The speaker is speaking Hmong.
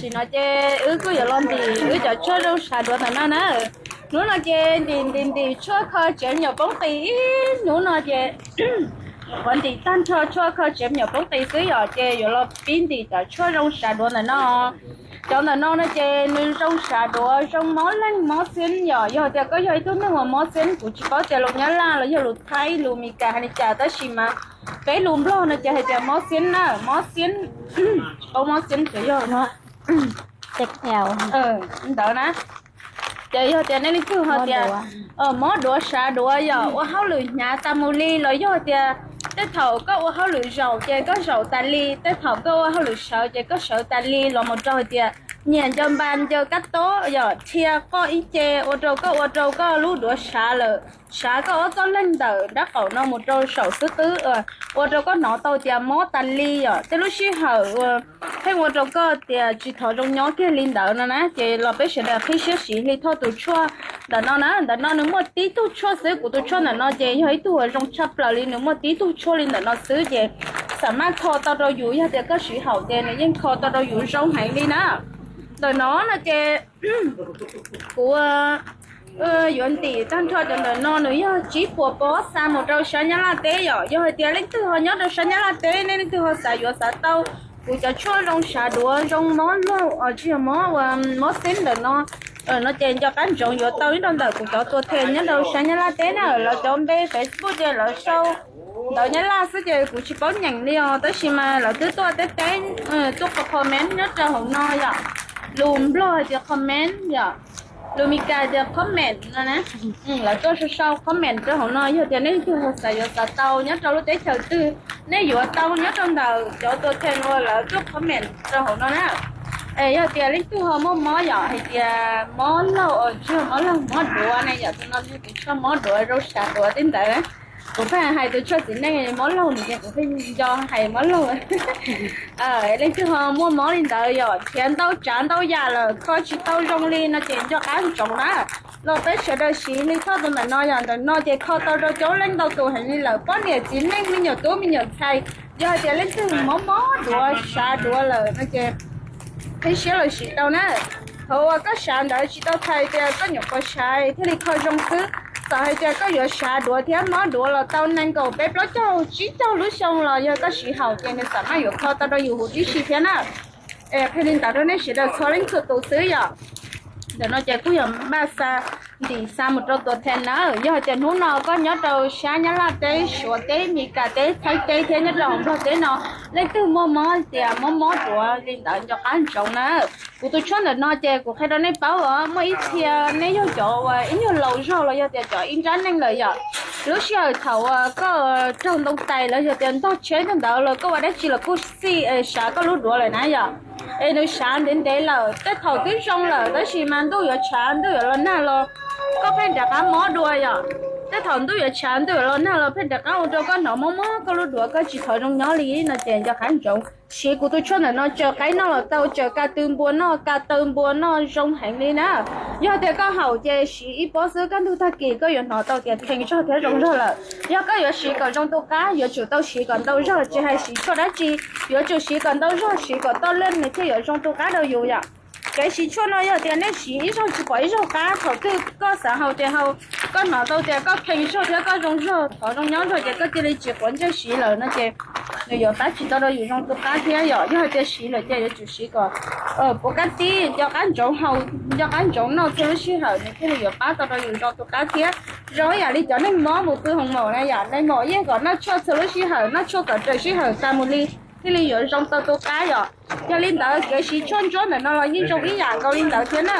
Tam sim no ces wb kuj yuav los ntim wb cov tshuaj zoo sav duav ntawm no na. Hnub no ces ntim ntim ntim tshuaj kho tsev me nyuam poob qis ib hnub no ces qhuav ntim tag nrho tshuaj kho tsev me nyuam poob qis xwb yom, ces yuav los pib ntim cov tshuaj zoo sav duav ntawm no. Cov ntawm no no ces nws zoo sav duav zoo mob leeg mob xib yom. Yog tias koj yog ib tug neeg uas mob xib, kuv tsis paub tias lus Nyab Laj los yog lus Thaib lus Meskas hais li cas, tab sis mas peb lus Nplog no ces hais tias mob xib na, mob xib, tsis paub mob xib ces yog no ntawd na. Ces yog tias nej leej twg ho tias mob duav sav duav yom, ua hauj lwm hnyav tas mus li los yog tias tej thaum koj ua hauj lwm zaum ces koj zaum tas li, tej thaum koj ua hauj lwm sawv ces koj sawv tas li los mus rau hais tias nyiam nco npa ncaws kab tob yom, dhia qoj ib ce ua rau koj ua rau koj lub duav sav lawm, sav koj ob txoj leeg ntawm nrab qaum no mus rau saum xub qwb, ua rau koj hnov tau tias mob tas li yom. Tej lub sij hawm pheej ua rau koj tias tsis thov zoo nyob kiag li ntawd no na, ces los peb sawv daws qhib siab siv li thoj tus tshuaj ntawm no na. Ntawm no nws muaj tib tug tshuaj xwb, kuv tus tshuaj ntawm no ces yog ib tug uas zoo tshaj plaws li, nws muaj tib tug tshuaj li ntawm no xwb ces xam maj kho tau rau yus, yog tias koj siv haum ces nws yeej kho tau rau yus zoo heev li na. Ntawm no no ces kuv yuav ntim tag nrho cov ntawm no, nws yog tsib puas pob xa mus rau sab Nyab Laj teb yom. Yog hais tias leej twg ho nyob rau sab Nyab Laj teb, nej leej twg ho xav yuav xav tau kuv cov tshuaj zoo sav duav zoo mob laug os, tsis yog mob ua mob xib ntawm no, no ces nco qab ntsoov yuav tau nyob rau ntawm kuv cov tua them nyob rau sab Nyab Laj teb na. Lawv cov npe Facebook ces lawv sau ntawv Nyab Laj xwb ces kuv tsis paub nyeem li os, tab sis mas lawv twb tuaj teb teb, tuaj comment nyob rau hauv no yom. Lus Nplog hais tias comment yom, lus Meskas tias comment no na. Lawv tuaj sau sau comment rau hauv no, yog tias nej leej twg ho xav yuav xav tau nyob rau lub teb chaws twg, nej yuav tau nyob rau ntawm cov tua them uas lawv tuaj comment rau hauv no na. Es yog tias leej twg ho muaj mob yom, hais tias mob laug os, tsis yog mob laug, mob duav ne yom, tus no yog tus tshuaj mob duav zoo sav duav tib ntawd. Kuv pheej hais tus tshuaj txiv neej mob laug nws ces kuv pheej nco hais mob laug. Leej twg ho muaj mob li ntawd yom, khiav ntau tsav ntau yam lawm kho tsis tau zoo li no ces nco qab ntsoov na. Los peb sawv daws siv li thoj tus ntawm no yom, ntawm no ces kho tau rau coob leej ntau tus heev li lawm, poj niam txiv neej me nyuam tub me nyuam ntxhais. Yog hais tias leej twg mob mob duav sav duav lawm no ces qhib siab los siv tau na. Thaum uas koj sav ntawd tsis tau txhais tias koj nyuam qhuav sav thiaj li kho zoo xwb. Txawm hais tias koj yuav sav duav thiab mob duav los tau nees nkaum peb plaub caug tsib caug lub xyoo los yog koj siv haum ces nws xam maj yuav kho tau rau yus huv tib si thiab na. Es qhia li ntawd rau nej sawv daws txhua leej txhua tus xwb yom. Ntawm no ces kuj yog npaj xa ntim xa mus rau tua them na. Yog hais tias hnub no koj nyob rau sab Nyab Laj teb, Suav teb, Mes Kas teb, Thaib teb thiab nyob rau hauv Nplog teb no, leej twg muaj mob tias mob mob duav li ntawd nco qab ntsoov na. Kuv tus tshuaj ntawm no ces kuv qhia rau nej paub os, muaj ib txhia nej yog cov uas ib nyuag laus zog los yog tias cov ib nrab neej lawm yom. Lub sij hawm thaum uas koj raug ntoo tais los yog tias ntog tsheb ntawd los koj ua dab tsi los kuj xij sav koj lub duav lawm na yom. Es nws sav ntev ntev lawm, tej thaum twb zoo lawm tab sis mas ntuj yuav tshav ntuj yuav los nag los koj pheej rov qab mob dua yom. Tej thaum ntuj yuav tshav ntuj yuav los nag los pheej rov qab ua rau koj hnov mob mob koj lub duav, koj tsis thov zoo nyob li no ces nco qab ntsoov siv kuv tus tshuaj ntawm no, tsaws qaib noj los tau, tsaws ka tw npua noj, ka taw npua noj zoo heev li na. Yog tias koj haum ces siv ib pob xwb, kaj ntug tag kis koj yuav hnov tau tias khees zog thiab zoo zog lawm. Yog koj yuav siv kom zoo tu qab yuav tsum tau siv kom ntau zog, tsis hais siv tshuaj dab tsi, yuav tsum siv kom ntau zog, siv kom toj leej nws thiaj yuav zoo tu qab rau yus yom. Kev siv tshuaj no yog tias nej siv ib zaug tsis pom ib zaug qab, thaum twg koj xav haus ces haus, koj hnov tau tias koj khees zog thiab koj zoo zog, thov zoo nyob zog ces koj cia li tsis quav ntsej siv lawm no ces nws yuav pab tsis tau rau yus zoo tu qab thiab yom. Yog hais tias siv lawm ces yuav tsum siv kom puv kab tib, nco qab ntsoov haus, nco qab ntsoov noj txhua lub sij hawm nws thiaj li yuav pab tau rau yus zoo tu qab thiab. Zoo ib yam li cov neeg mob mus pw hoos maum na yom, neeg maum yeej kom noj tshuaj txhua lub sij hawm, noj tshuaj kom raws sij hawm tas mus li thiaj li yuav zoo tau tu qab yom. Yog li ntawd kev siv tshuaj ntsuab ntawm no los yeej zoo ib yam nkaus li ntawd thiab na.